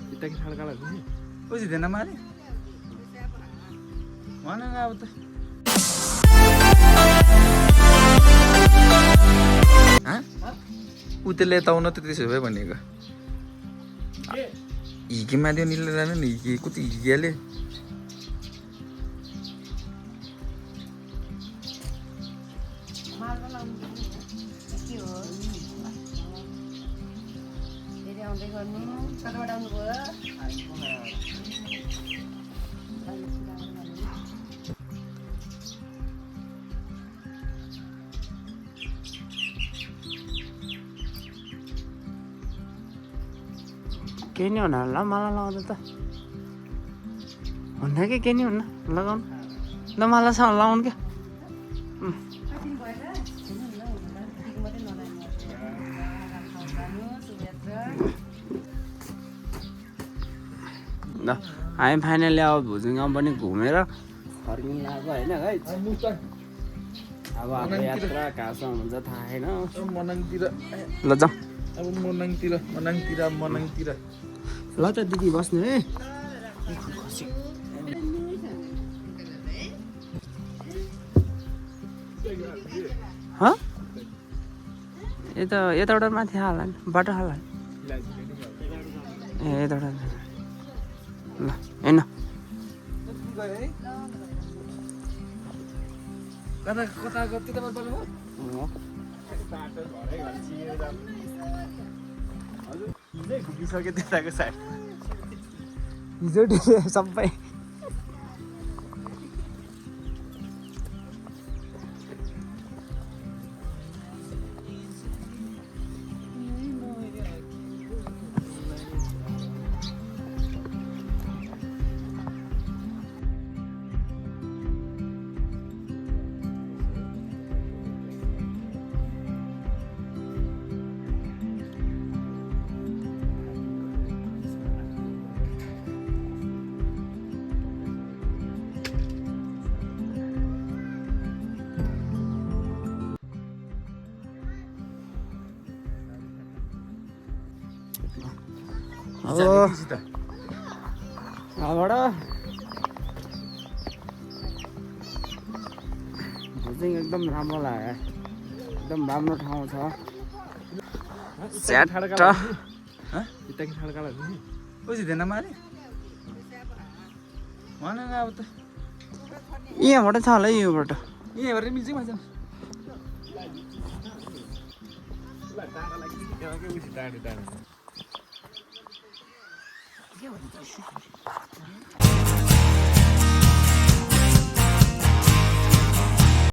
Kita ke hal kalah ni. Oh sih dia nama ni. Mana nak betul? Hah? Utile tahu nanti tu sebab mana ke? Iki macam ni lah ni, iki ikut iki le. केही नि हुन ल मलाई लगाउँदा त हुन्न कि केही नि हुन्न लगाउनु ल मालासँग लगाउनु क्या ल हामी फाइनली अब भुजुङगाउँ पनि घुमेर फर्किनु लाग्यो होइन है अब हाम्रो यात्रा कहाँसम्म हुन्छ थाहा छैन Menangtir. ल जाउँ Aku menangtir. ल त दिदी बस्नु है यताबाट माथि हाल बाटो हाल ए यताबाट ल हेर्न Kata kita berapa? घुमिसक्यो त्यताको साइड हिजो सबै यहाँबाट भुजिङ एकदम राम्रो लाग्यो एकदम राम्रो ठाउँ छ Kita ke hal kalah ni. Oh sih dia nama ni. Mana nak betul? यहाँबाट छ होला योबाट Ini baru music macam.